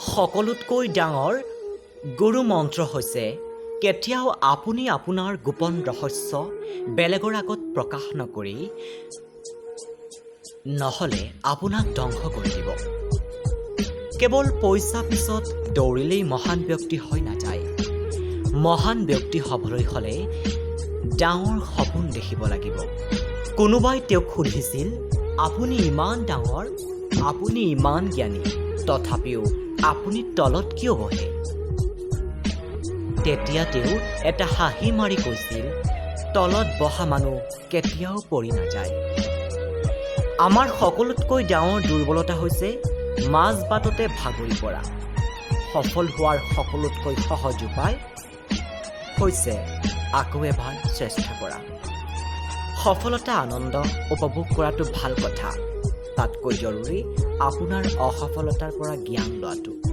সকলোতকৈ ডাঙৰ গুৰু মন্ত্ৰ হৈছে, কেতিয়াও আপুনি আপোনাৰ গোপন ৰহস্য বেলেগৰ আগত প্ৰকাশ নকৰি, নহ'লে আপোনাক ধ্বংস কৰি দিব। কেৱল পইচা পিছত দৌৰিলেই মহান ব্যক্তি হৈ নাযায়। মহান ব্যক্তি হ'বলৈ হ'লে ডাঙৰ সপোন দেখিব লাগিব। কোনোবাই তেওঁক সুধিছিল, "আপুনি ইমান ডাঙৰ, আপুনি ইমান জ্ঞানী, তথাপিও আপুনি তলত কিয় বহে?" তেতিয়া তেওঁ এটা হাঁহি মাৰি কৈছিল, "তলত বহা মানুহ কেতিয়াও পৰি নাযায়।" আমাৰ সকলোতকৈ ডাঙৰ দুৰ্বলতা হৈছে মাজ বাটতে ভাগৰি পৰা। সফল হোৱাৰ সকলোতকৈ সহজ উপায় হৈছে আকৌ এবাৰ চেষ্টা কৰা। সফলতা আনন্দ উপভোগ কৰাটো ভাল কথা, তাতকৈ জৰুৰী আপোনাৰ অসফলতাৰ পৰা জ্ঞান লোৱাটো।